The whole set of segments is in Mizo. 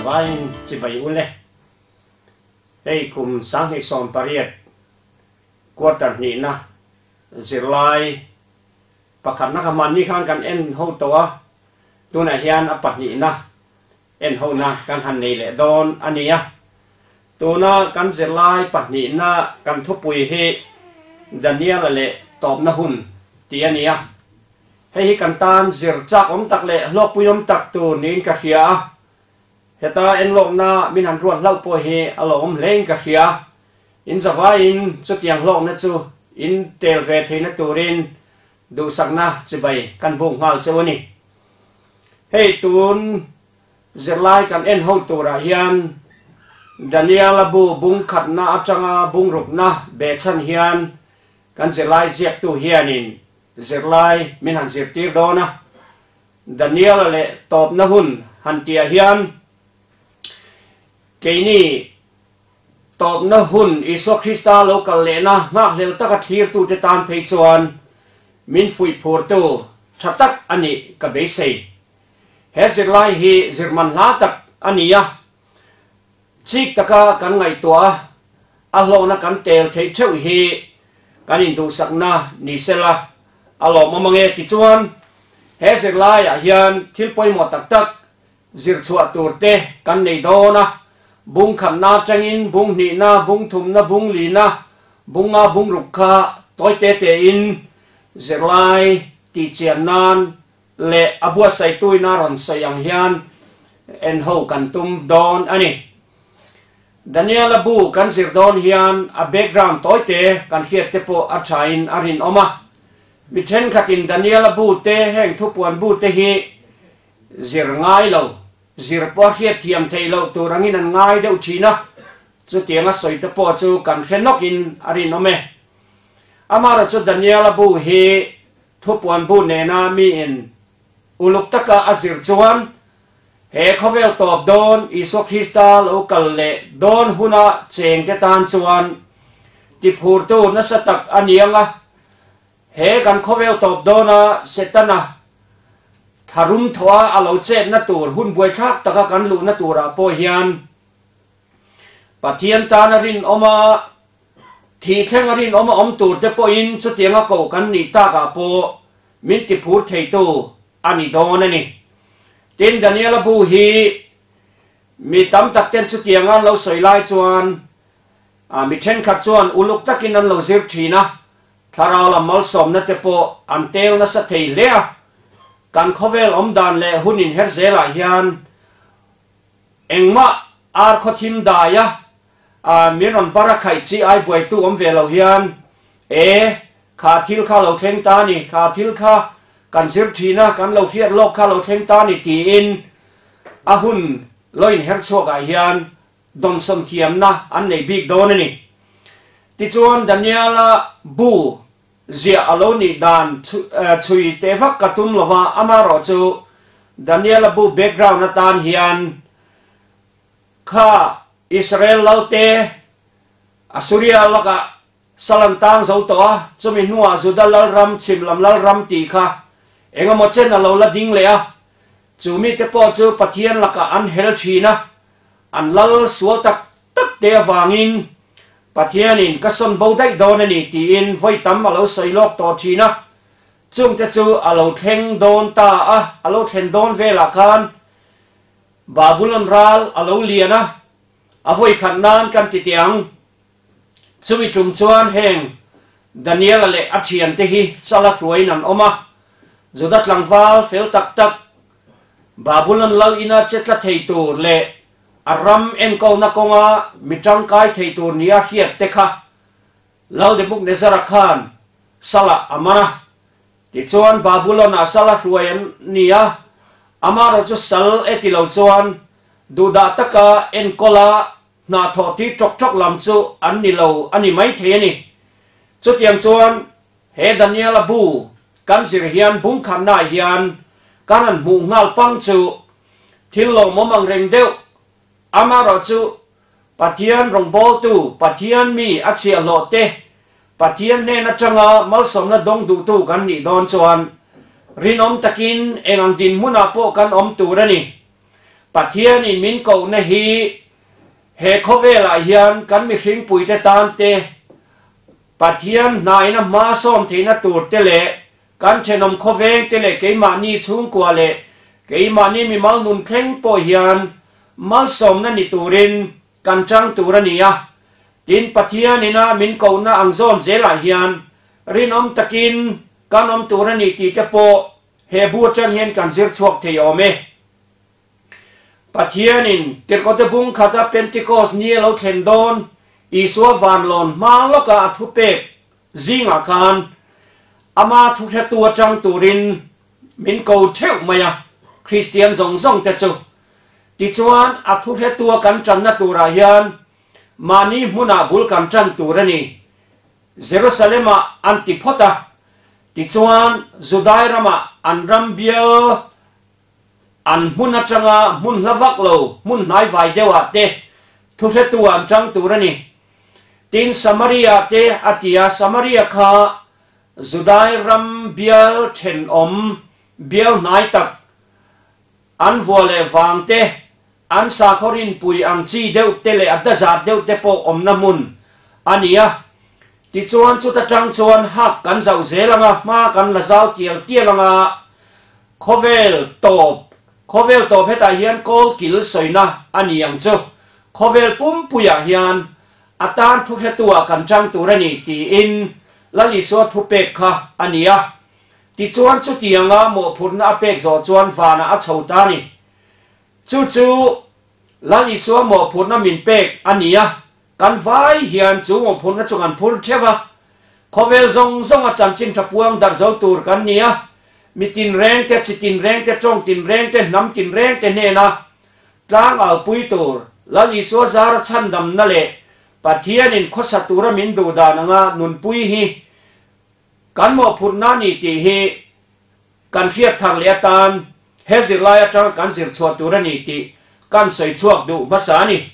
zavaiin chibai u le. Hei kum 2018 quarter hnihna zirlai pakhatna kha hmanni khan kan en ho tawh a, tunah hian a pahnihna en hona kan han nei leh dawn a ni a. Tuna kan zirlai pahnihna kan thupui hi Daniela leh tawpna hun tih a ni a. Hei hi kan tan zir chak awm tak leh hlawkpui awm tak tur niin ka hria a. Heta enlawkna min han ruat hlauh pawh hi a lo awm hlein ka hria. In zavaiin chutiang hlawkna chu in tel ve theihna turin duhsakna chibai kan buk nghal cheu a ni. Hei tun zirlai kan en ho turah hian Daniela bu bung khatna atanga bungrukna behchhan hian kan zirlai ziaktu hianin zirlai min han zirtir dawn a. Daniela leh tawpna hun han tihah hian keini tawpna hun Isua Krista lo kal lehna nghakhlel taka thlirtute tan phei chuan min fuih phurtu tha tak a nih ka beisei. He zirlai hi zirman hla tak a ni a, chik taka kan ngaihtuah a, a hlawhna kan tel theih theuh hi kan induhsakna ni sela a lawmawm ange tichuan he zirlaiah hian thil pawimawh tak tak zir chhuah tur te kan nei dawn a, bung khatna atangin bung hnihna, bung thumna, bung lina, bunga bung ruk kha tawi te tein zirlai tihchian nan leh a buatsaihtuina rawn sawi ang hian en ho kan tum dawn a ni. Daniela bu kan zir dawn hian a background tawi te kan hriat te pawh a thain a rinawm a. Mi thenkhatin Daniela bu te heng thupuan bu te hi zir ngai lo, zir pawh a hriat thiam theih loh tur angin an ngai deuh thin a, chutianga sawi te pawh chu kan hre nawkin a rinawm e. Amaherawhchu chu Daniela bu hi thupuan bu nena miin uluk taka a zir chuan he khawvel tawp dawn Isua Krista lo kal leh dawn huna chengte tan chuan tiphurtu nasa tak a ni ang a, He kan khawvel tawp dawna Setana tharum thawha a lo chetna tur hun buaithlak taka kan luhna turah pawh hian Pathian tana rinawma thih thlenga rinawma awm tur te pawhin chutianga koh kan nih takah pawh min tiphur theitu a ni dawn a ni. Tin, Daniela bu hi mi tam tak ten chutianga an lo sawi lai chuan mi thenkhat chuan uluk takin an lo zir thin a, Thlarau lam malsawmna te pawh an tel nasa thei hle a, kan khawvel awmdan leh hun inher zelah hian engmah ar khaw thim dai a, min rawn bar a khaih chi ai buaitu awm ve lo hian e, kha thil kha lo thleng ta a ni, kha thil kha kan zir thin a, kan lo hriat lawk kha lo thleng ta a ni tiin a hun lo inher chhuakah hian Dawnsawn thiamna an nei bik dawn a ni. Tichuan Daniela bu ziah a lo nih dan chhui teh vak ka tum lo va, amaherawhchu Daniela bu background atan hian kha Israel lalte Assuria lakah sal an tang zo tawh a, chumi hnuah Juda lalram, chhim lam lalram tih kha engemaw chen a lo la ding leh a, chu mite pawh chu Pathian lakah an hel thin a, An lal sual tak tak te avangin Pathianin ka sawn bo daih dawn a ni tiin vawi tam a lo sawi lawk tawh thin a, chungte chu a lo thleng dawn ta a, a lo thlen dawn velah khan Babulon ral a lo lian a, a vawi khat nan kan ti teh ang. Chumi tum chuan heng Daniela leh a thiante hi sala hruaiin an awm a, Juda tlangval fel tak tak Babulon lal ina che tla thei tur leh a ram enkawlna kawnga mi tangkai thei tur nia hriat te kha Lal Nebukadnezara khan salah a man a. Tichuan Babulon-ah sala hruai an ni a, amaherawhchu chu sal e ti lo chuan duhdah taka enkawla Hnathawh tih ṭawk ṭawk lam chu an ni lo a ni maithei a ni. Chutiang chuan he Daniela bu kan zir hian bungkhatnaah hian kan han hmuh nghal pang chu thil lawmawm ang reng deuh. Amaherawh chu Pathian rawngbawltu, Pathian mi a chhiahhlawh te, Pathian hnen atanga malsawmna dawng duhtu kan nih dawn chuan rinawm takin eng ang dinhmunah pawh kan awm tur a ni. Pathianin min kohna hi he khawvelah hian kan mihringpuite tan te, Pathian hnaina hma sawm theihna tur te leh kan thenawm khawveng te leh keimahni chhungkua leh keimahni mimal nun thleng pawh hian malsawmna ni turin kan chang tur a ni a. Tin, Pathianina min kohna ang zawn zelah hian rinawm takin kan awm tur a ni tih te pawh he bu atang hian kan zir chhuak thei awm e. Pathianin Tirhkote bung khata Pentikos ni a lo thlen dawn Isua vanlawn hma lawka a thupek zingah khan ama thuhretu atang turin min ko theuh mai a, Kristian zawng zawng te chu. Tichuan a thuhretua kan tanna turah hian mahni hmunah bul kan tan tur a ni. Jerusalem-ah an ti phawt a, tichuan Judai ramah an ram bial An hmun atanga hmun hla vak lo, hmun hnai vai deuhah te thuhretu an chang tur a ni. Tin, Samaria te a ti a, Samaria kha Judai ram bial thenawm, bial hnai tak, an vua leh vang te, an sakhaw rinpui ang chi deuh te leh a dazat deuh te pawh awmna hmun a ni a. Tichuan, chuta tang chuan hak kan zauh zel ang a, hma kan la zau tial tial ang a, Khawvel tawp, Khawvel tawp hetah hian kawl kil sawina a ni ang chu. Khawvel pumpuiah hian a tan thuhretu-ah kan chang tur a ni tiin Lal Isua thupek kha a ni a. Tichuan chutianga mawhphurhna a pek zawh chuan vanah a chho ta a ni. Chu chu Lal Isua mawhphurhna min pek a ni a. Kan vai hian chu mawhphurhna chu kan phur theuh a, khawvel zawng zawng a chanchin tha puang darh zo tur kan ni a, mi tinreng te, chi tinreng te, tawng tinreng te, hnam tinreng te hnena tlang alpui tur, Lal Isua zara chhandamna leh Pathianin khawsa tura min duh dan anga nunpui hi kan mawhphurhna a ni tih hi kan hriat thar leh atan he zirlai atanga kan zir chhuah tur a ni tih kan sawi chhuak duh hmasa a ni.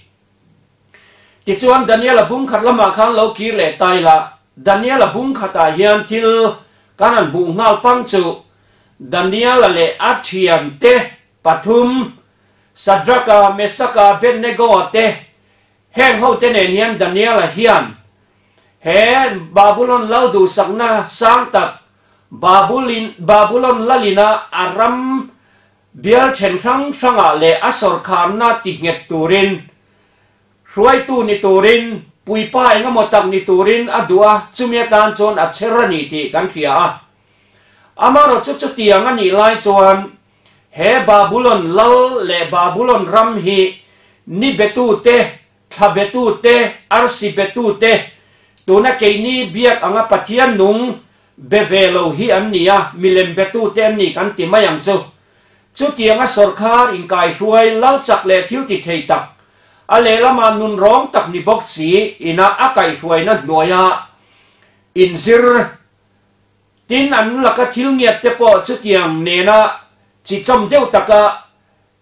Tichuan, Daniela bung khat lamah khan lo kir leh ta ila, Daniela bung khatah hian thil kan han hmuh nghal pang chu, Daniela leh a thiante pathum, Sadraka, Mesaka, Abednego-a te, heng hote nen hian Daniela hian he Babulon lal duhsakna sang tak, Babulin, Babulon lalina a ram Bial then hrang hrangah leh a sawrkharna ti nghet turin, hruaitu ni turin, puipa engemaw tak ni turin a duh a, chumi atan chuan a chher a ni tih kan hria a. Amaherawh chu chutiang a nih lai chuan he Babulon lal leh Babulon ram hi ni betute, thla betute, arsi betute, tuna keini biak anga Pathian nung Be ve lo hi an ni a, milem betute an ni kan ti mai ang chu. Chutianga sawrkhar inkaihruai lal chak leh thil ti thei tak, a lehlamah nun rawng tak ni bawk si ina a kaihhruaina hnuaia inzir tin an laka thil ngiat te pawh chutiang nena chi chawm deuh taka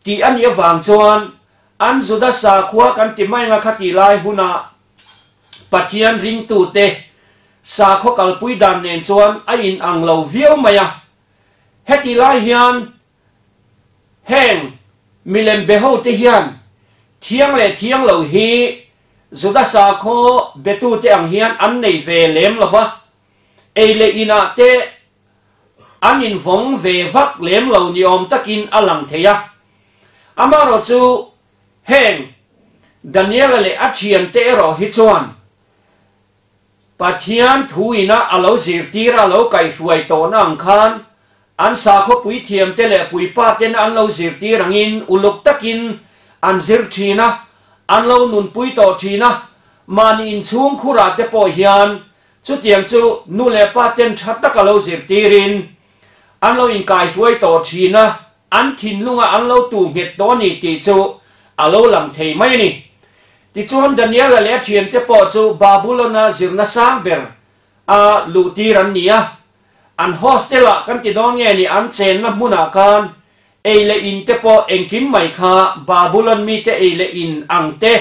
tih a nih avang chuan an Juda sakhua kan ti mai anga khatih lai huna Pathian ringtute sakhaw kalpui dan nen chuan a inang lo viau mai a. Hetih lai hian heng milem behote hian thiang leh thiang lo hi Juda sakhaw betute ang hian an nei ve lem lo va, ei leh inah te an invawng ve vak lem lo ni awm takin a lang thei a. Amaherawh chu heng Daniela leh a thiante erawh hi chuan Pathian thuina a lo zirtir a lo kaihhruai tawhna ang khan an sakhaw puithiamte leh puipaten an lo zirtir angin uluk takin an zir thin a, an lo nunpui tawh thin a, mahni inchhung khurah te pawh hian Chutiang chu nu leh pa ten tha taka lo zirtirin an lo inkaihruai tawh thin a, an thinlunga an lo tu nghet tawh a ni tih chu a lo lang thei mai a ni. Tichuan Daniela leh a thiante pawh chu Babulon-a zirna sang ber a luhtir an ni a, an hostel-ah kan ti dawn nge ni an chenna hmunah khan ei leh in te pawh engkim mai kha Babulon mite ei leh in ang te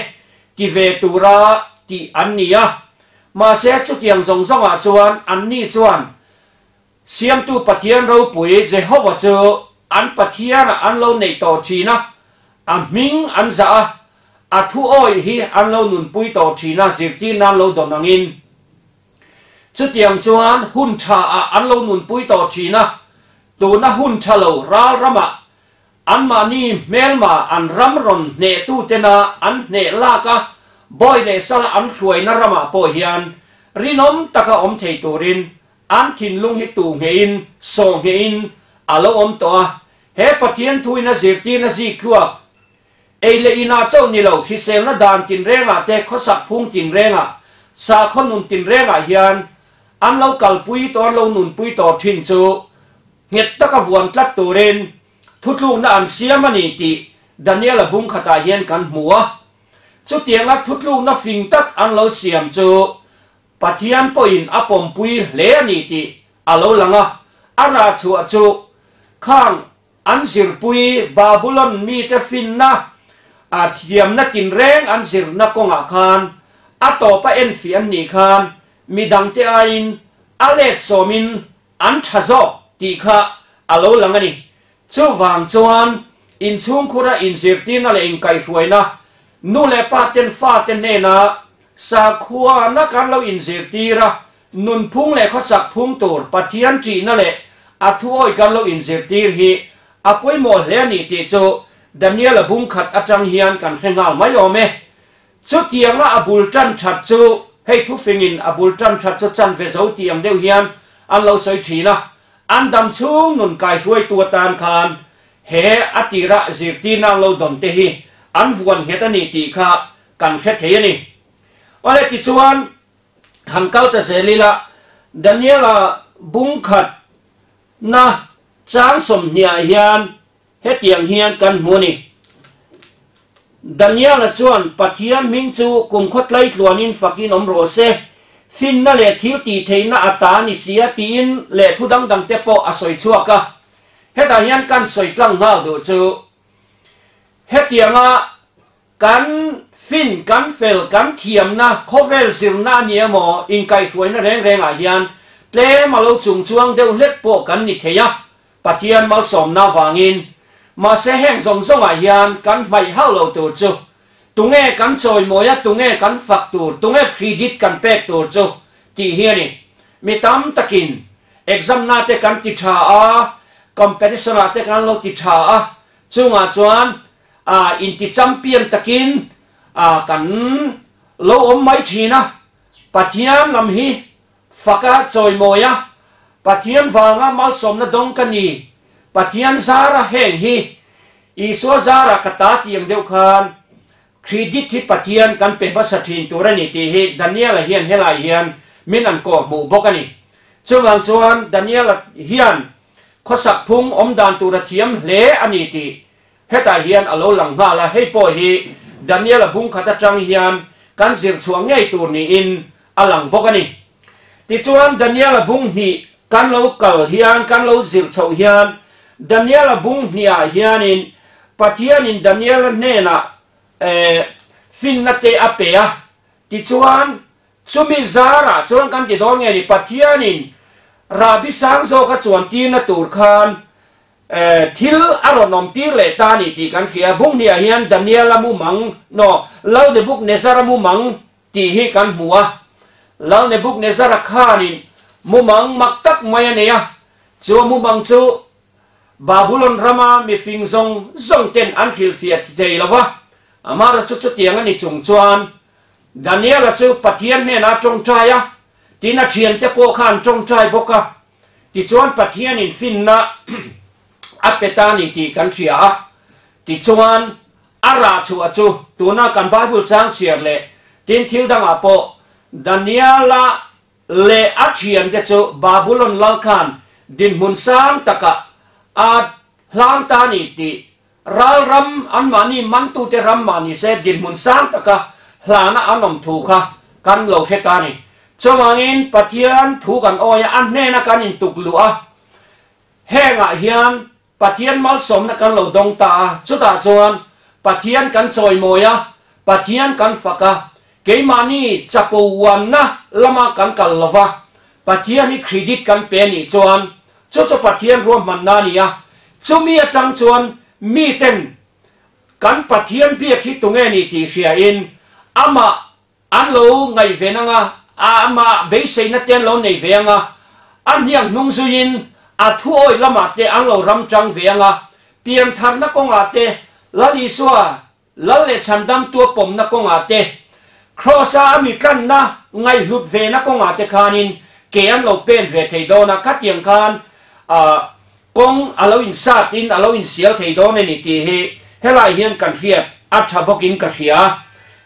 ti ve tura tih an ni a. Mahse, chutiang zawng zawngah chuan anni chuan Siamtu Pathian ropui Jehova chu an Pathianah an lo neih tawh thin a. A hming an zah a, a thu awih hi an lo nunpui tawh thin a, zirtir nan lo dawn angin. Chutiang chuan hun tha ah an lo nunpui tawh thin a, tuna hun tha lo ral ramah anmahni hmelma an ram rawn hnehtu tena an hneh lak a, bawi leh sala an hruaina ramah pawh hian rinawm taka awm thei turin an thinlung hi tu nghehin, saw nghehin a lo awm tawh a, he Pathian thuin a zirtirna ziktluak Ei leh inah chauh ni lo, hriselna dan tinrengah te, khawsak phung tinrengah, sakhaw nun tinrengah hian an lo kalpui tawh, an lo nunpui tawh thin chu nghet taka vuan tlat turin thutlukna an siam a ni tih Daniela bung khatah hian kan hmu a. Chutianga thutlukna fing tak an lo siam chu Pathian pawhin a pawmpui hle a ni tih a lo lang a, a rah chhuah chu khang An zirpui Babulon mite finna a thiamna tinreng an zirna kawngah khan a tawpa enfiah an nih khan midangte aiin a let sawmin an tha zawk tih kha a lo lang a ni. Chuvang chuan inchhungkhura inzirtirna leh inkaihhruaina nu leh pa ten fate hnena sakhuana kan lo inzirtir a, Nunphung leh khawsak phung tur Pathian ṭihna leh a thuawi kan lo inzirtir hi a pawimawh hle a ni tih chu Daniela bung khat aṭang hian kan hre nghal mai awm e. Chutianga a bul ṭan ṭhat chu hei thufingin a bul ṭan ṭhat chu chan ve zo tih ang deuh hian an lo sawi ṭhin a, an dam chhung nun kaihruaitu atan khan he a tira zirtirna an lo dawn te hi an vuan nghet a ni tih kha kan hre thei a ni. Awle tichuan Han kal ta zel ila, Daniela bung khat na chang sawmhniah hian hetiang hian kan hmu a ni. Daniela chuan Pathian hming chu kumkhaw tlaitluanin fakin awm rawh se, finna leh thil tih theihna a ta ni sia tiin leh thu dang dangte pawh a sawi chhuak a. Hetah hian kan sawi tlang nghal duh chu hetianga Kan fin, kan fel, kan thiamna, khawvel zirna a ni emaw, inkaihhruaina reng rengah hian tlem a lo chungchuang deuh hlek pawh kan ni thei a, Pathian malsawmna avangin. Mahse heng zawng zawngah hian kan hmaih hauh lo tur chu, tunge kan chawimawi a, tunge kan fak tur, tunge credit kan pek tur chu tih hi a ni. Mi tam takin exam na te kan ti tha a, competition ah te kan lo ti tha a, chungah chuan a inti champion takin a kan lo awm mai thin a, Pathian lam hi faka chawimawi a, Pathian vanga malsawmna dawng ka ni, Pathian zara heng hi Isua zara ka ta tih ang deuh khan credit hi Pathian kan pe hmasa thin tur a ni tih hi Daniela hian helai hian min an kawhhmuh bawk a ni. Chuvang chuan Daniela hian khawsak phung awm dan tur a thiam hle a ni tih Hetah hian a lo lang nghal a, hei pawh hi Daniela bung khat atang hian kan zir chhuah ngei tur niin a lang bawk a ni. Tichuan Daniela bung hnih kan lo kal hian, kan lo zir chhoh hian Daniela bung hnihah hianin Pathianin Daniela hnenah finna te a pe a, tichuan chumi zarah chuan kan ti dawn nge ni Pathianin rahbi sang zawka chuan tirna tur khan Thil a rawn awm tir leh ta a ni tih kan hria. Bunghniah hian Daniel a mumang, no, Lal Nebuknezar a mumang tih hi kan hmu a. Lal Nebuknezar-a khanin mumang mak tak mai a nei a, chu a mumang chu Babulon rama mifing zawng zawng ten an hrilhfiah ti thei lo va. Amara chu chutiang a ni chung chuan Daniel-a chu Pathian hnenah a tawngtai a, tin a thiante pawh kha an tawngtai bawk a. Tichuan Pathianin finna a pe ta ni tih kan hria a, tichuan a rah chhuah chu tuna kan Bible chang chhiar leh tin thil dangah pawh Daniela leh a thiante chu Babulon lal khan dinhmun sang takah a hlang ta ni tih ral ram anmahni mantute ram mah ni se dinhmun sang taka hlana an awm thu kha kan lo hre ta ni. Chuvangin Pathian thu kan awi a, a hnena kan intuk luh a, hengah hian Pathian malsawmna kan lo dawng ta a, chutah chuan Pathian kan chawimawi a, Pathian kan fak a, keimahni chapo uanna lama kan kal lo va, Pathian hi credit kan pe nih chuan chu chu Pathian ruahmanna a ni a, chumi atang chuan miten. Kan Pathian biak hi tunge ni tih hriain amah an lo ngaihven anga, amah beiseina te an lo nei ve anga, a hniang hnung zuiin a thu awih lamah te an lo ram tang ve anga, piantharna kawngah te Lal Isua Lal leh chhandamtua pawmna kawngah te, Kraws-a a mi tlanna ngaihhlut vena kawngah te khanin ke an lo pen ve thei dawn a, khatiang khan kawng a lo insat in a lo insial thei dawn a ni tih hi helai hian kan hriat a tha bawkin ka hria.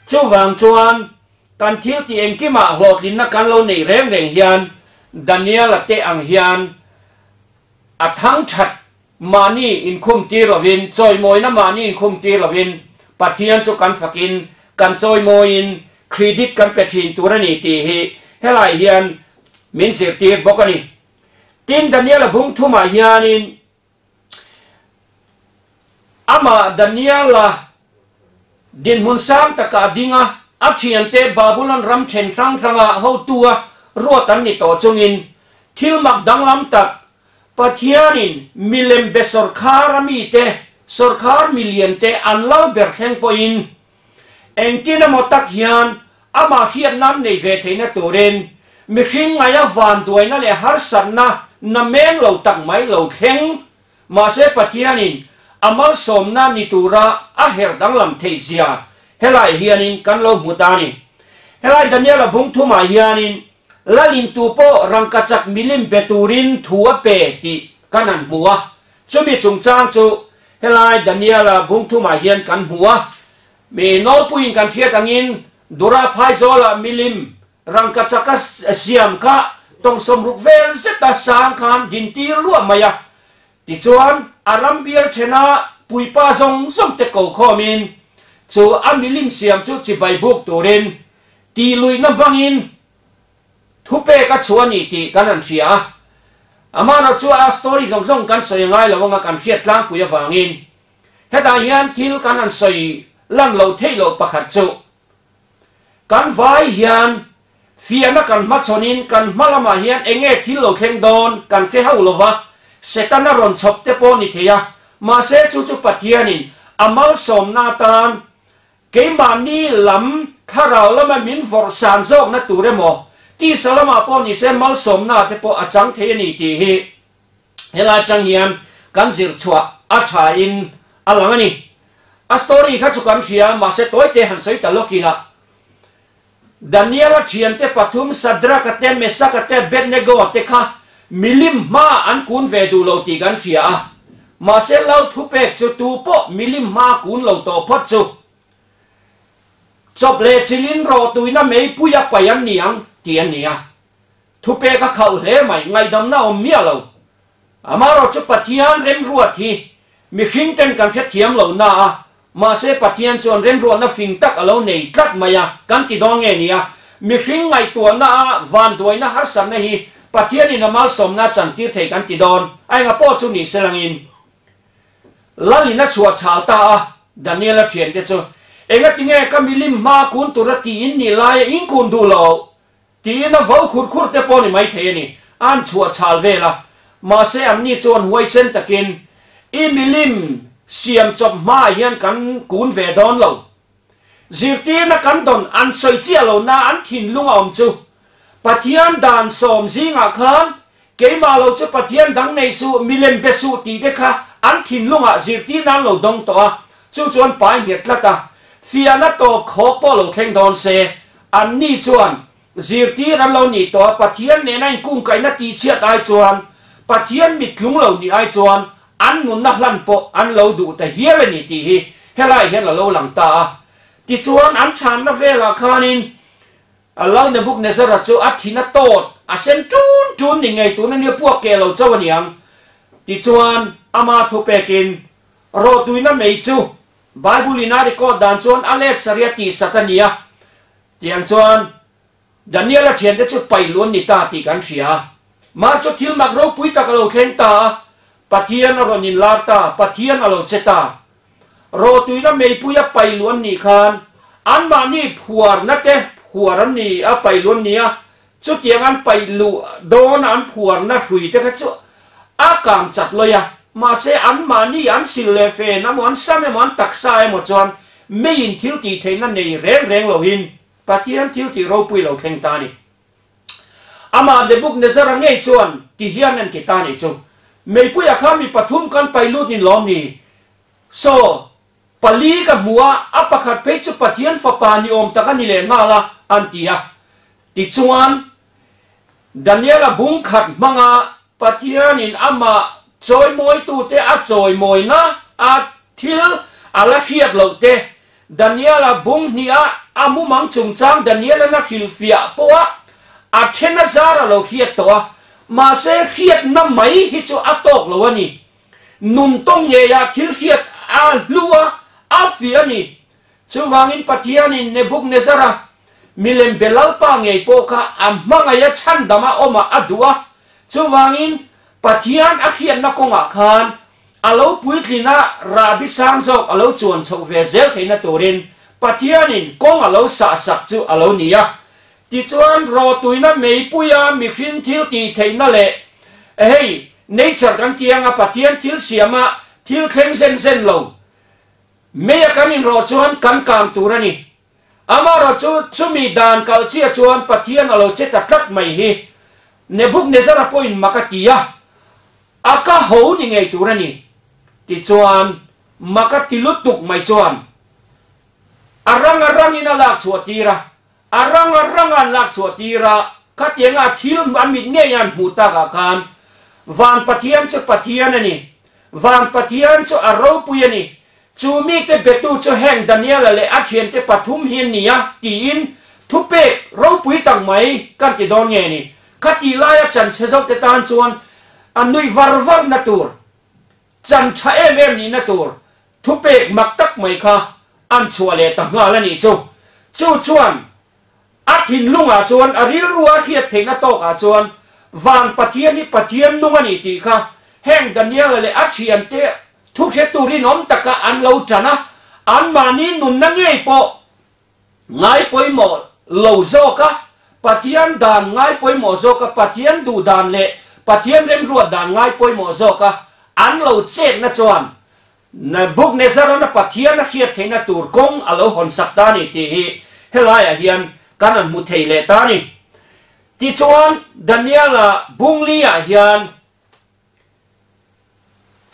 Chuvang chuan kan thil tih engkimah hlawhtlinna kan lo neih reng reng hian Daniel-a te ang hian a thang that Mahni inkhum tir lovin, chawimawina mahni inkhum tir lovin Pathian chu kan fakin, kan chawimawiin credit kan pe thin tur a ni tih hi helai hian min zirtir bawk a ni. Tin, Daniela bung thumah hianin amah Daniela dinhmun sang takah a ding a, a thiante Babulon ram then hrang hranga hotua ruat an ni tawh chungin thil mak danglam tak Pathianin milem be sawrkhar a mite, sawrkhar miliante an lal ber thleng pawhin engtin emaw tak hian amah hriatna an nei ve theihna turin mihring ngaia vanduaina leh harsatna nameng lo tak mai lo thleng mahse Pathianin a malsawmna ni tura a her danglam theih zia helai hianin kan lo hmu ta a ni. Helai Daniela bung thumah hianin Lalin tu pawh rangkachak milim be turin thu a pe tih kan han hmu a, chumi chungchang chu helai Daniela bung thumah hian kan hmu a. Mi nawlpuiin kan hriat angin Dura phaizawlah milim rangkachaka siam kha tawngsawmruk vel zeta sang khan dintir luah mai a. Tichuan a ram bial thena puipa zawng zawng te ko khawmin chu a milim siam chu chibai buk turin Tih luihna hmangin thupek a chhuah a ni tih kan han hria a, amah chu a story zawng zawng kan sawi ngai lo anga kan hriat tlangpui avangin hetah hian thil kan han sawi lan loh theih loh pakhat chu kan vai hian fiahna kan hmachhawnin kan hma lamah hian eng nge thil lo thleng dawn kan hre hauh lo va, Setana rawn chhawp te pawh ni thei a, mahse chu chu Pathianin a malsawmna atan Keimahni lam thlarau lama min vawrh san zawkna tur emaw, tisa lamah pawh nise malsawmna te pawh a chang thei a ni tih hi helai atang hian kan zir chhuah a tha in a lang a ni. A story kha chu kan hria, mahse tawite han sawi ta lawk ila. Daniel-a thiante pathum Shadrach-a te, Meshach-a te, Abednego-a te kha milim hmaah an kun ve duh lo tih kan hria a. Mahse Lal thupek chu tu pawh milim hmaa kun lo tawh phawt chu chawp leh chilin rawhtuina meipui a paih an ni ang tih a ni a. Thupek a khauh hle mai, ngaihdamna awm miah lo. Amaherawhchu Pathian remruat hi mihring ten kan hrethiam lo na a, mahse Pathian chuan remruatna fing tak a lo nei tlat mai a, kan ti dawn nge nia, mihring ngaihtuahna a vanduaina harsatna hi Pathianin a malsawmna chantir thei kan ti dawn, a enga pawh chu ni selangin Lalin a chhuah chhal ta a, Daniela thiante chu engatinge ka milim hma kun tura tiin ni laia in kun duh lo? Tiin a vo khur khur te pawh ni maithei a ni, an chhuah chhal vel a. Mahse anni chuan huaisen takin, I milim siam chawp hmaah hian kan kun ve dawn lo. Zirtirna kan dawn an sawi chiah lo na an thinlung a awm chu. Pathian dan sawm zingah khan keimah lo chu Pathian dang nei suh, milem be suh tih te kha an thinlungah zirtirna an lo dawng tawh a, chu chuan pai nghet tlat a. Fiahna tawp khawk pawh lo thleng dawn se, Anni chuan zirtir an lo nih tawh a, Pathian nena inkungkaihna tihchhiat ai chuan, Pathian mittlung lo nih ai chuan an nunna hlan pawh an lo duh ta hial a ni tih hi helai hian a lo lang ta a. Tichuan, an chhanna velah khanin Lal Nebuchadnezzar-a chu a thin a tawt, a sen tun tun ni ngei tun a nia puak keh lo chauh a niang. Tichuan, ama thupekin rawhtuina mei chu Bible in a record dan chuan a let saria tih sat a ni a, tiang chuan Daniel-a thiante chu paih luh an ni ta tih kan hria a. Mar chu thil mak ropui tak a lo thleng ta a, Pathian a rawn inlar ta, Pathian a lo che ta. Rawhtuina meipui a paih luh an nih khan anmahni phuarna te phuar an ni a, paih luh an ni a, chutiang an paih luh dawna an phuarna hrui te kha chu a kang chat lawih a. Mahse anmahni an sil leh fen emaw an sam emaw an taksa emaw chuan meiin thil tih theihna nei reng reng loin Pathian thil tih ropui lo thleng ta a ni. Amah Nebuknezara ngei chuan ti hian an ti ta nih chu, Meipuia kha mi pathum kan pai lut ni lawm ni? Saw, pali ka hmu a, a pakhat phei chu Pathian Fapa ni awm tak a ni leh nghal a, an ti a. Tichuan, Daniela bung khat hmanga Pathianin amah chawimawitute a chawimawina a thil a la hriat loh te, Daniela bung hniha a mumang chungchang Daniela'n a hrilhfiah pawha a then a zar a lo hriat tawh a, mahse hriatna mai hi chu a tawk lo a ni. Nun tawng ngeiah thil hriat a hlu a, a fiah a ni. Chuvangin Pathianin Nebuknezara milem be lalpa ngei pawh kha a hmangaih a chhandam a awm a a duh a, chuvangin Pathian a hriatna kawngah khan a lo puitlin a rahbi sang zawk a lo chuan chhoh ve zel theihna turin Pathianin kawng a lo sahsak chu a lo ni a. Tichuan rawtuina meipuia mihring thil tih theihna leh hei nature kan ti anga Pathian thil siama thil thleng zen zen lo Meia kan inrawh chuan kan kang tur a ni. Amaherawh chu chumi dan kal chiah chuan Pathian a lo che ta tlat mai hi Nebuknezara pawhin mak a ti a, a ka ho ni ngei tur a ni. Tichuan, mak a ti lutuk mai chuan a rang a rangin a lak chhuah tir a, a rang a ranga an lak chhuah tir a, khatianga thil a mit ngei an hmuh takah khan Van Pathian chu Pathian a ni, Van Pathian chu a ropui a ni. Chu mite betu chu heng Daniela leh a thiante pathum hi an ni a, tiin thupek ropui tak mai kan ti dawn nge ni? Khatih laia chanchhe zote tan chuan a nuih var varna tur, chan tha em em nihna tur thupek mak tak mai kha an chhuah leh ta nghal a nih chu. Chu chuan A thinlungah chuan a rilru a hriat theihna tawkah chuan Van Pathian hi Pathian nung a ni tih kha heng Daniela leh a thiante thu hretu rinawm taka an lo tan a, anmahni nunna ngei pawh ngai pawimawh lo zawk a, Pathian dan ngai pawimawh zawk a, Pathian duh dan leh Pathian remruat dan ngai pawimawh zawk a an lo chetna chuan Nebuknezarana Pathian a hriat theihna tur kawng a lo hawnsak ta a ni tih hi helaiah hian kan han hmu thei leh ta a ni. Tichuan, Daniela bungli-ah hian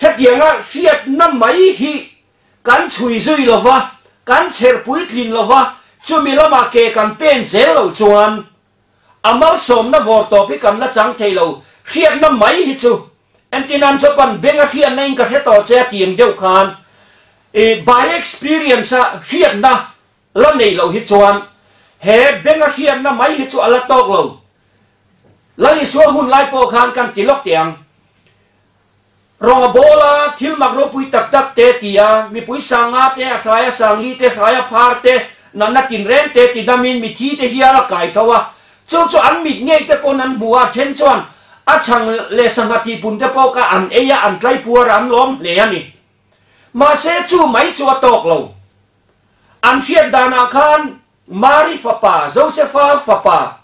hetianga hriatna mai hi kan chhui zui lo va, kan chher puitlin lo va, chumi lamah ke kan pen zel lo chuan A malsawmna vawr tawp hi kan la chang thei lo, hriatna mai hi chu. Entirnan chuan beng a hriatna in ka hre tawh che a ti ang deuh khan i by experience a hriatna la nei loh hi chuan he beng a hriatna mai hi chu a la tawk lo. Lal Isua hun lai pawh khan kan ti lawk teh ang. Rawng a bawl a, thil mak ropui tak tak te ti a, mipui sanga te, a hraia sangli te, hraia phar te, natna tinreng te ti damin mithi te hial a kai tho a. Chu chu an mit ngei te pawn an hmu a, then chuan a chhang leh sangha tihpun te pawh kha an ei a, an tlai puar a, an lawm hle a ni. Mahse chu mai chu a tawk lo. An hriat danah khan Mari fapa, Josefa fapa,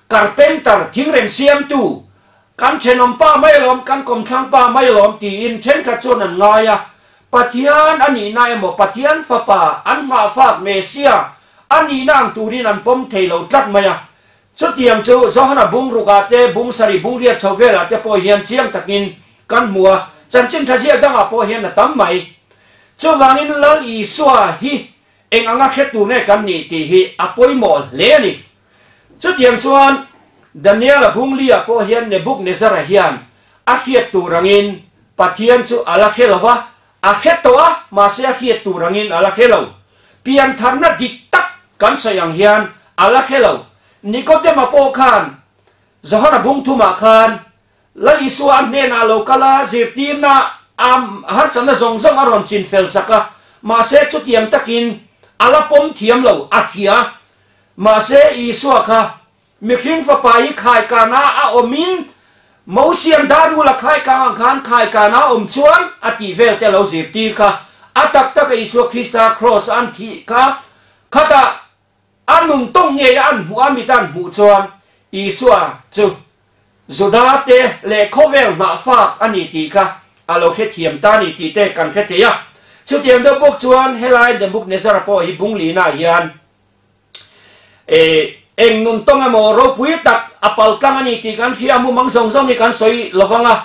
carpenter, thingrem siamtu, kan thenawm pa mai alawm, kan kawmthlang pa mai alawm tiin thenkhat chuan an ngai a. Pathian a nihna emaw Pathian fapa an nghahfak Messiah a nihna ang turin an pawm thei lo tlat mai a. Chutiang chu Johana bungrukah te, bungsarih bungriat chho velah te pawh hian chiang takin kan hmu a, chanchin tha ziak dangah pawh hian a tam mai. Chuvangin Lal Isua hi Eng anga hre tur nge kan nih tih hi a pawimawh hle a ni. Chutiang chuan Daniela Bunglia pawh hian Nebuknezara hian a hriat tur angin Pathian chu a la hre lo va, a hre tawh a, mahse a hriat tur angin a la hre lo. Piantharna dik tak kan sawi ang hian a la hre lo. Nikodema pawh khan Johana Bungthumah khan Lal Isua a hnenah lo kal a, zirtirna a harsatna zawng zawng a rawn chin fel sak a, mahse chutiang takin a la pawm thiam lo, a hria. Mahse Isua kha mihring fapa hi khaikana a awmin Mosian darula khaikang ang khan khaikana a awm chuan a tih vel te a lo zirtir kha. A tak taka Isua Krista kraws a an thih kha khatah A nun tawng ngei a an hmuh a mit an hmuh chuan Isua chu Juda te leh khawvel hnah fak a ni tih kha a lo hrethiam ta a ni tih te kan hre thei a. Chutiang deuh bawk chuan helai Nebuchadnezzar-a pawh hi bunglina hian eng nun tawng emaw ropui tak a pal tlang a ni tih kan hria a, mumang zawng zawng hi kan sawi lo vang a,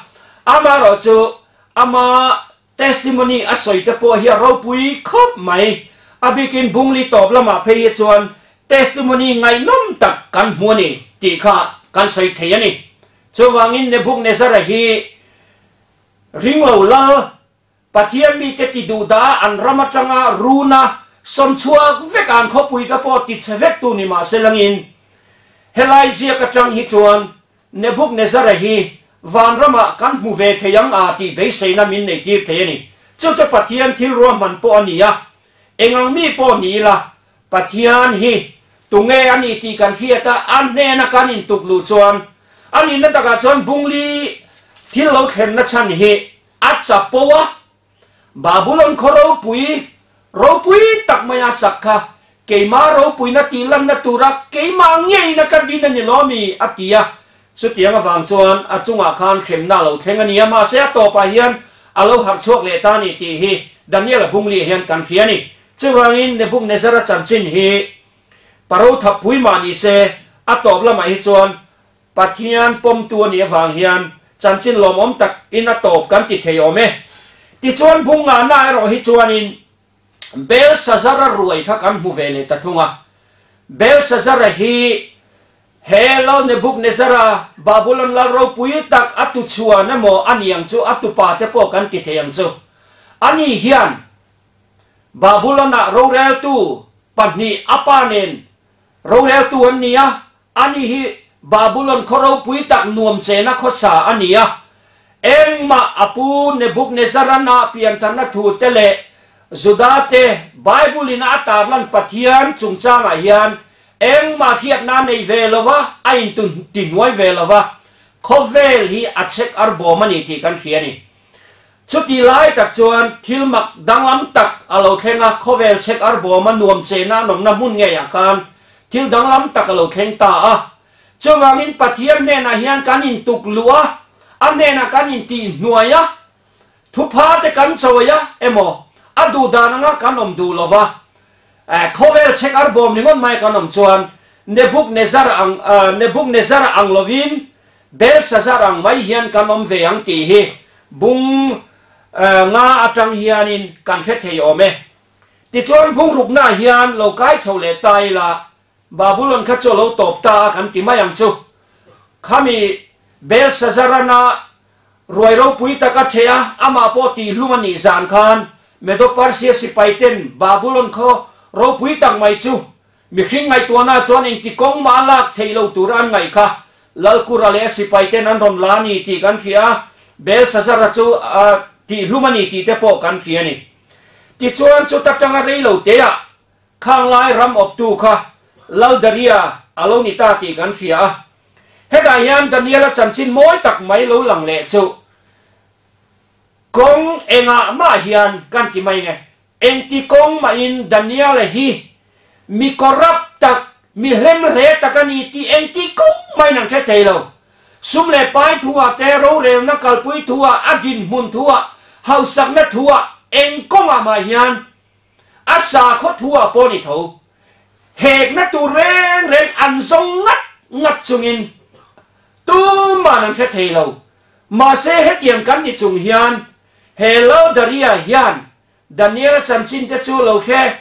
amaherawhchu ama Testimony a sawi te pawh hi a ropui khawp mai. A bikin Bungli tawp lamah phei hi chuan testimony ngaihnawm tak kan hmu a ni tih kha kan sawi thei a ni. Chuvangin Nebuchadnezzar-a hi ringlo lal, Pathian mite ti duh dah an ram atanga runa sawmchhuak vek an khawpui te pawh ti chhe vek tu ni mah se langin helai ziak atang hi chuan Nebuchadnezzar-a hi vanramah kan hmu ve thei ang a tih beiseina min neitir thei a ni. Chu chu Pathian thil ruahman pawh a ni a. Eng ang mi pawh ni ila, Pathian hi tunge a ni tih kan hriat a, a hnena kan intuk luh chuan a nihna takah chuan Bungli thil lo thlenna chhan hi a chapo a. Babulon khaw ropui, ropui tak maia sak kha keima ropuina tih lanna tura keimah ngeina ka din a ni lo mi? a ti a. Chutiang avang chuan a chungah khan hremna a lo thleng a ni a, mahse a tawpah hian a lo harh chhuak leh ta a ni tih hi Daniel-a bungli hian kan hria a ni. Chuvangin Nebuchadnezzar-a chanchin hi Parothapui mah ni se, a tawp lamah hi chuan Pathian pawmtu a nih avang hian chanchin lawmawm tak in a tawp kan ti thei awm e. Tichuan bung ngahna erawh hi chuanin Belshazzar-a ruai kha kan hmu ve leh ta thung a. Belshazzar-a hi he Lal Nebuchadnezzar-a Babulon lal ropui tak a tu chhuan emaw a ni ang chu, a tupa te pawh kan ti thei ang chu. Ani hian Babulon-ah roreltu pahnih a pa nen roreltu an ni a, Ani hi Babulon khaw ropui tak nuam chena khawsa a ni a, engmah a pu Nebuchadnezzar-a piantharna thu te leh Juda te Bible-in a tarlan Pathian chungchangah hian engmah hriatna a nei ve lo va, a intihnuai ve lo va, khawvel hi a chhek arbawm a ni tih kan hria a ni. Chuti lai tak chuan thil mak danglam tak a lo thleng a, khawvel chhek arbawma nuam chena an awmna hmun ngeiah khan thil danglam tak a lo thleng ta a. Chuvangin Pathian hnenah hian kan intuk luh a, a hnenah kan intihhnuai a, thupha te kan chawi a emaw a duhdan anga kan awm duh lo va, khawvel chhek arbawm ringawt mai kan awm chuan Nebuchadnezzar ang Nebuchadnezzar ang lovin Belshazzar ang mai hian kan awm ve ang tih hi bung nga atang hianin kan hre thei awm e. Tichuan bung ruknaah hian lo kai chho leh ta ila, Babulon kha chu a lo tawp ta a kan ti mai ang chu. Khami Belshazzar-ana ruai ropui tak a ṭheh a, amah pawh tihhlum a nih zan khan Medo-Persia sipaiten Babulon khaw ropui tak mai chu Mihring ngaihtuahna chuan engti kawng mah a lak theih lo tur an ngaih kha Lalkura leh a sipaiten an rawn la a ni tih kan hria a, Belshazzar-a chu a tihhlum a ni tih te pawh kan hria a ni. Tichuan chuta tanga rei lo teah khang lai ram awptu kha Laldaria a lo ni ta tih kan hria a. Hetah hian Daniel-a chanchin mawi tak mai lo lang leh chu kawng engah mah hian kan ti mai nge. Engti kawng mahin Daniel-a hi mi corrupt tak, mi hlemhle tak a ni tih engti kawng mahin an hre thei lo. Sum leh pai thuah te, rorelna kalpui thuah, a dinhmun thuah, hausakna thuah, eng kawngah mah hian a sakhaw thuah pawh ni tho. Hekna tur reng reng an zawng ngat ngat chungin tuman an hre thei lo. Mahse hetiang kan ni chung hian he Laldaria hian Daniel-a chanchin te chu lo hre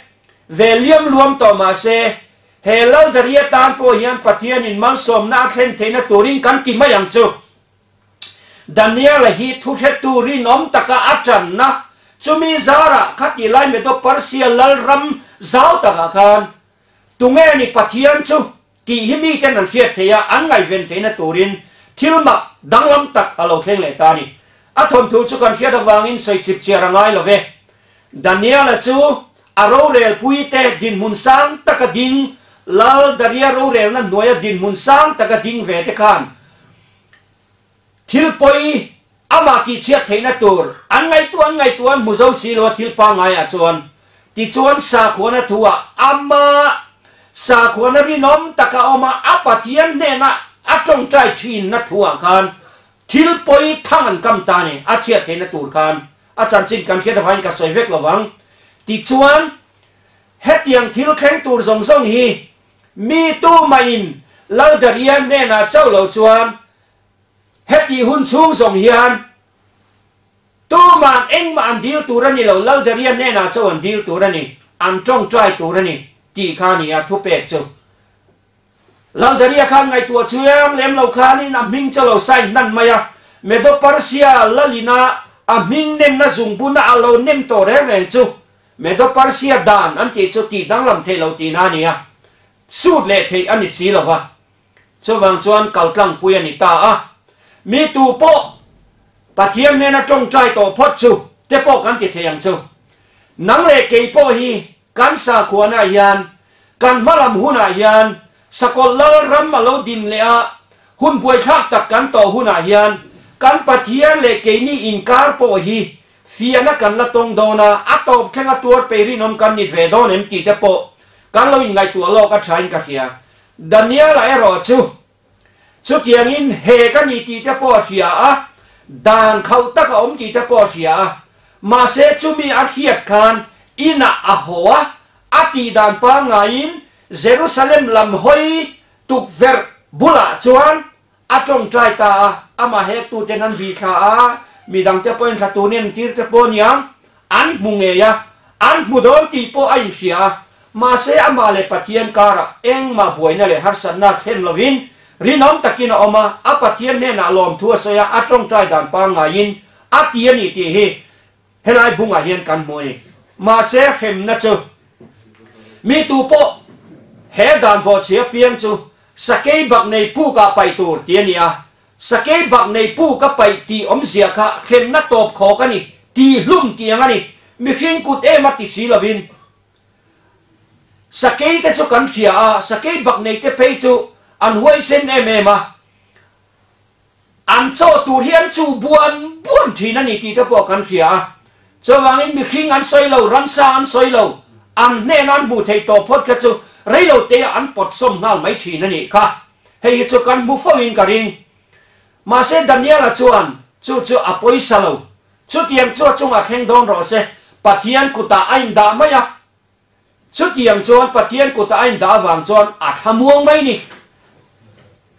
ve liam luam tawh mah se, he Laldaria tan pawh hian Pathianin malsawmna a thlen theihna turin kan ti mai ang chu. Daniel-a hi thuhretu rinawm taka a tanna chumi zarah khati lai Medo-Persia lalram zau takah khan tunge ni Pathian chu tih hi miten an hriat theih a, an ngaihven theihna turin thil mak danglam tak a lo thleng leh ta a ni. A thawnthu chu kan hriat avangin sawi chip chiar a ngai lo ve. Daniel-a chu a rorelpuite dinhmun sang taka ding, Lal Daria rorelna hnuaia dinhmun sang taka ding ve te khan thil pawi amah tihchhiat theihna tur an ngaihtuah an ngaihtuah an hmu zo si lo a thil pangaiah chuan tichuan sakhuana thuah amah sakhuana rinawm taka awma a Pathian hnena a tawngtai thinna thuah khan. Thil pawi thang an kam ta ni, a chhiat theihna tur khan a chanchin kan hriat avangin ka sawi vek lovang. Tichuan, hetiang thil thleng tur zawng zawng hi mi tumahin Laldaria hnenah chauh lo chuan heti hun chhung zawng hian tuma'n engmah an dil tur a ni lo, Laldaria hnenah chauh an dil tur a ni, an tawngtai tur a ni tih kha a ni a thupek chu. Laldaria khan ngaihtuah chuang lem lo khanin a hming chu a lo sign hnan mai a, Medo-Persia lalina a hming nemna zungbuna a lo nem tawh reng reng chu Medo-Persia dan an tih chu tih danglam theih lo tihna a ni a, sut leh theih a ni si lo va. Chuvang chuan kaltlangpui a ni ta a, mi tu pawh Pathian hnena tawngtai tawh phawt chu te pawh kan ti thei ang chu. Nang leh kei pawh hi Kan sakhuanah hian, kan hmalam hunah hian, sakawlh lal ram a lo din leh a, hun buaithlak tak kan tawh hunah hian, kan Pathian leh keini inkar pawh hi fiahna kan la tawng dawn a, a tawp thlenga tuar pei rinawm kan nit ve dawn em tih te pawh kan lo inngaihtuah lawk a thain ka hria. Daniel-a erawh chu chutiangin he ka ni tih te pawh a hria a, dan khauh tak a awm tih te pawh a hria a, mahse chumi a hriat khan inah a haw a, a tih dan pangngaiin Jerusalem lam hawi tukverh bulah chuan a tawngtai ta a, amah hektuten an bihthla a, midangte pawhin thla tunin an tir te pawh aniang, An hmu ngei a, an hmu dawn tih pawh a inhria a, mahse amah leh Pathian karah engmah buaina leh harsatna thlen lovin rinawm takin a awm a, a Pathian hnenah lawmthu a sawi a, a tawngtai dan pangngaiin a ti a ni tih hi helai bungah hian kan hmu a ni. Mahse hremna chu mi tu pawh he dan bawhchhia piang chu sakei bak nei pukah paih tur ti a ni a, Sakei bak nei pu ka paih tih awmzia kha hremna tawp khawk a ni, tih hlum tih ang a ni. Mihring kut em a ti si lovin. Sakei te chu kan hria a, sakei bak nei te phei chu an huaisen em em a, an chaw tur hi an chuh buan buan thin a ni tih te pawh kan hria a. Chuvangin mihring an sawi lo, ramsa an sawi lo, an hnena an hmuh theih tawh phawt kha chu reilo te ah an pawt sawm nghal mai thin a nih kha. Hei hi chu kan hmu fo in ka ring. Mahse Daniela chuan chu chu a pawisa lo. Chutiang chu a chungah thleng dawn rawh se, Pathian kutah a indah mai a. Chutiang chuan Pathian kutah a indah avang chuan a thlamuang mai ni.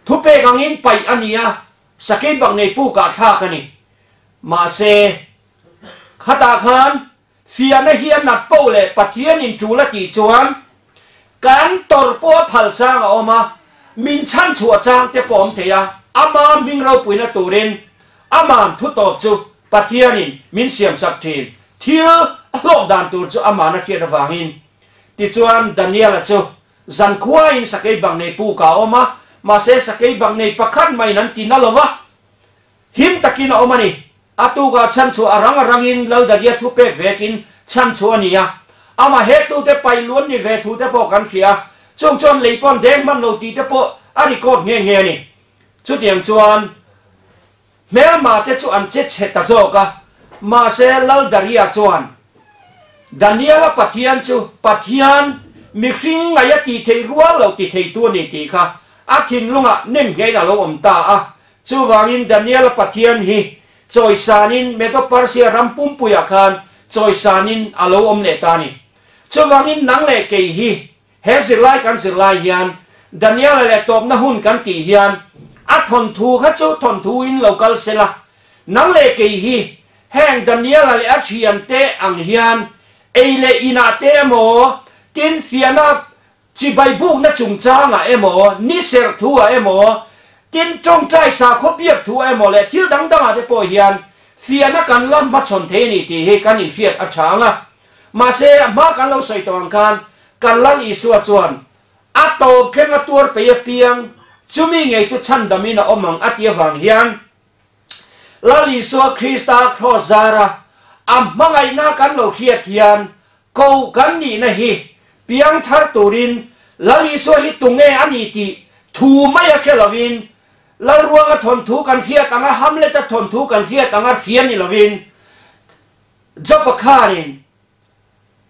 Thupek angin paih a ni a, sakei bak nei pukah thlak a ni. Mahse khatah khan Fiahna hi a nat poh leh Pathianin tul a tih chuan kan tawrh pawh a phal chang a awm a, min chhanchhuah chang te pawh a awm thei a, ama hming ropuina turin aman thu tawp chu Pathianin min siamsak thin. Thil a hlawk dan tur chu aman a hriat avangin. Tichuan Daniela chu zankhuain sakei bang nei pukah a awm a, mahse sakei bang nei pakhat maiin an ti na lo va, him takin a awm a ni. A tukah chhanchhuah a rang a rangin Laldaria thu pek vekin chhanchhuah a ni a. Amah hektute paih luan ni ve thute pawh kan hria a, chung chuan lei pawn deng hman lo tih te pawh a record nghe nghe a ni. Chutiang chuan hmelma te chu an che chhe ta zawk a, mahse Laldaria chuan Daniela Pathian chu Pathian mihring ngaih a tih theih rual lo ti theitu a ni tih kha a thinlungah nem ngeiin a lo awm ta a. Chuvangin Daniela Pathian hi chawisanin Medo-Persia ram pumpuiah khan chawisanin a lo awm leh ta a ni. Chuvangin nang leh kei hi he zirlai kan zirlai hian Daniela leh tawpna hun kan tih hian a thawnthu kha chu thawnthuin lo kal sela, nang leh kei hi heng Daniela leh a thiante ang hian ei leh inah te emaw tin fiahna Chibai bukna chungchangah emaw, ni serh thuah emaw, tin tawngtai sakhaw biak thuah emaw leh thil dang dangah te pawh hian fiahna kan la hmachhawn thei a ni tih hi kan inhriat a tha ang a. Mahse, a hma kan lo sawi tawh ang khan kan Lal Isua chuan a tawp thleng a tuar pei apiang chumi ngei chu chhandamin a awm ang a ti avang hian Lal Isua Krista kraws zara a hmangaihna kan lo hriat hian Ko kan nihna hi piang thar turin Lal Isua hi tunge a ni tih thu mai a hre lovin, Lalruanga thawnthu kan hriat anga Hamlet-a thawnthu kan hriat anga hria ni lovin, Job-a khanin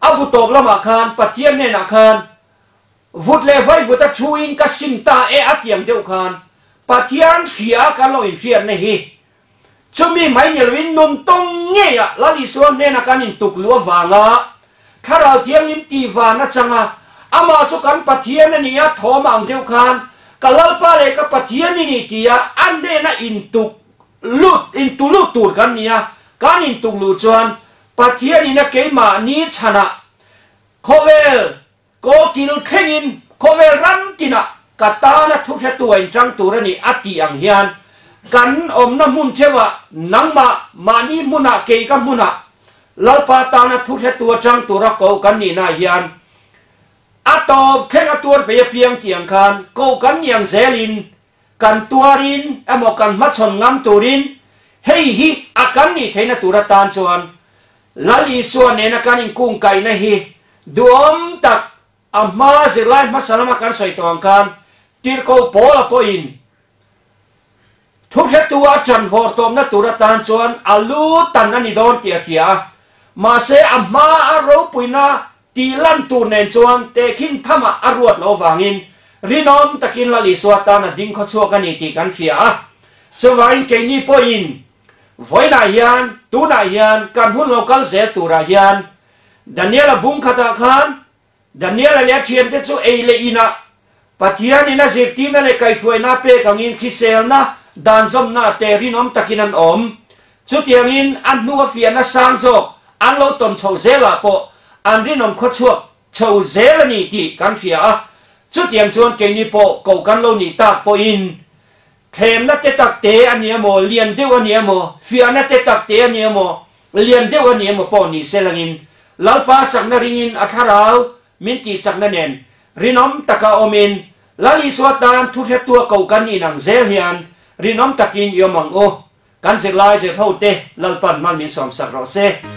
a bu tawp lamah khan Pathian hnenah khan vut leh vaivuta thuin ka sim ta e a tiang deuh khan Pathian hria kan lo inhriatna hi. Chumi mai ni loin nun tawng ngeiah Lal Isua hnena kan intuk luh avanga Thlarau Thianghlim tih van atanga amah chu kan Pathian a ni a, thawm ang deuh khan ka Lalpa leh ka Pathian i ni tia a hnena intuk lut intu lut tur kan ni a, kan intuk luh chuan Pathianin a keimahni chhanah khawvel Kawkil thlengin khawvel ram tinah ka tana thuhretu a inchang tur a ni a tih ang hian kan awmna hmun theuhah nangmah mahni hmunah kei ka hmunah Lalpa tana thuhretu a chang tura ko kan nihnaah hian a tawp thleng a tuar pei apiang tih ang khan ko kan ni ang zelin kan tuarin emaw kan hmachhawn ngam turin hei hi a kan nih theihna tur atan chuan Lal Isua nena kan inkungkaihna hi duhawm tak a hma zirlai hmasa lama kan sawi tawh ang khan Tirhkoh Paula pawhin thuhretu a ṭan vawr tawpna tur atan chuan a lu tan a ni dawn tih a hria a, mahse a hma a ropuina tih lan tur nen chuan tehkhin thamah a ruat loh avangin rinawm takin Lal Isua tan a ding khawchhuak a ni tih kan hria a. Chuvangin keini pawhin Vawiinah hian, tunah hian, kan hun lo kal zel turah hian Daniela bung khatah khan Daniela leh a thiante chu ei leh inah Pathianin a zirtirna leh kaihhruaina pek angin hriselna dan zawmna te rinawm takin an awm. Chutiangin a hnu a fiahna sang zawk an lo tawn chho zelah pawh an rinawm khawchhuak chho zel a ni tih kan hria a. Chutiang chuan keini pawh koh kan lo nih tak pawhin Thlemna te tak te a ni emaw, lian deuh a ni emaw, fiahna te tak te a ni emaw, lian deuh a ni emaw pawh ni se langin, Lalpa chakna ringin a thlarau min tih chakna nen rinawm taka awmin, Lal Isua tan thuhretua ko kan inang zel hian rinawm takin i awm ang u. Kan zirlai zirho te Lalpan mal min sawmsak rawh se.